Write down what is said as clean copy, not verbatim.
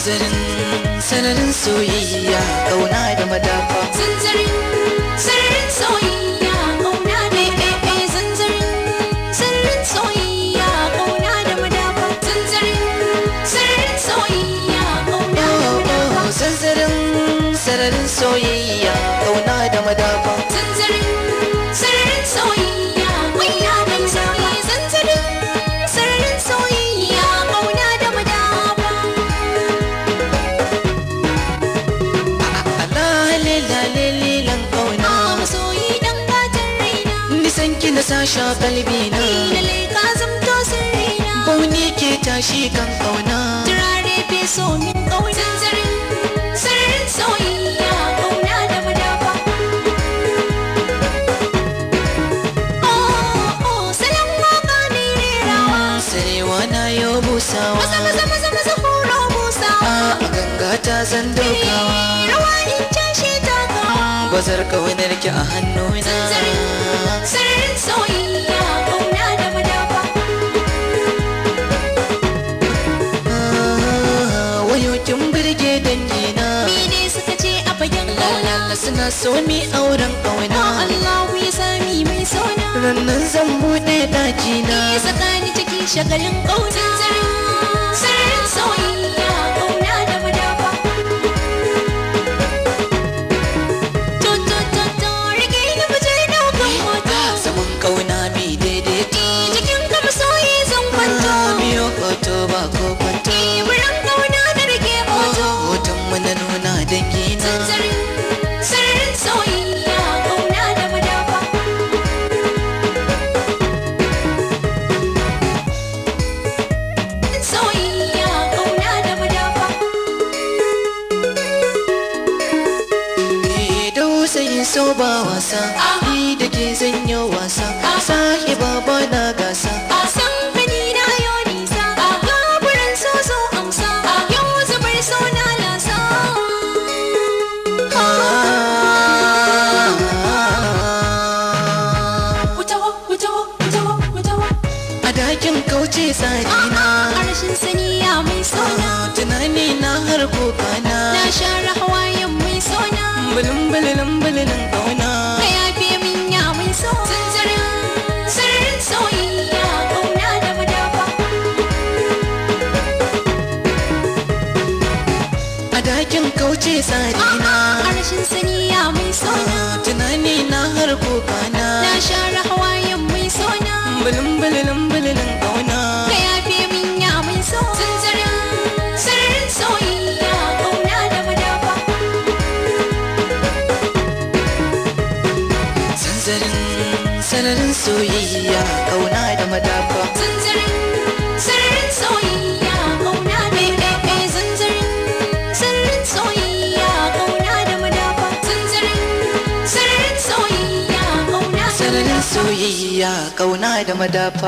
Zanzarin sararin soyayya kauna da madafa. Zanzarin sararin soyayya kauna da madafa. Zanzarin sararin soyayya kauna da madafa. Zanzarin sararin soyayya kauna da madafa. Zanzarin sararin soyayya kauna da madafa. Zanzarin sararin soyayya kauna da madafa. Zanzarin sararin soyayya kauna da madafa. Lalilan kauna masoyi dan gatan raina, nisan ki na sasha kalbina, lalle ka zamto sirrina, bauni ke tashi kan kauna, turare feso min kauna. Zanzarin sararin soyayya kauna da madafa. Oh oh salon waka ne rerawa, sarewa na yau busawa, maza maza maza maza horo busawa, a ganga ta zan dokawa, rawa in cashe takawa, bazar kaunar ki a hannuna. Zanzarin sararin soyayya kauna da madafa. Wayo kin burge dangina, ni ne suka ce a fagen kauna, lalala suna so mi auren kauna, Allahu ya sami mai sona, rannan zan bude dakina, ya saka ni cikin shagalin kauna. Zanzarin sararin soyayya kauna da madafa. To to to to rike ni mu je daukan hoto, saman kauna mi daidaito, cikin ka masoyi zan kwanto, biyo hoto ba ko kwanto, wurin kauna da rike hoto, hoton mu na nuna dangina. Zanzarin sararin soyayya kauna da madafa. Soyayya kauna da madafa. Dausayin so ba wasa, ni da ke zanyo wasa, sahiba ba na gasa, San gani na yo nisa, gaburan so so amsa, yau zubar so na lasa. Wutawa wutawa wutawa wutawa, a dakin kauce tsarina, a rashin sani ya mai sona, tunani na har kokana, na share hawayen mai sona, bulun bulun bulun kauna, ka yafe min ya mai so. Zanzarin sararin soyayya kauna da madafa. A dakin kauce tsarina, A rashin sani ya mai sona, tunani na har kokana, na share hawayen mai sona, bulun bulun bulun kauna, ka yafe min ya mai so. Zanzarin sararin soyayya kauna da madafa. Zanzarin sararin soyayya kauna da madafa. Zanzarin sararin soyayya kauna da madafa. Zanzarin sararin soyayya kauna da madafa. Zanzarin sararin soyayya kauna da Sararin madafa. soyayya kauna da madafa.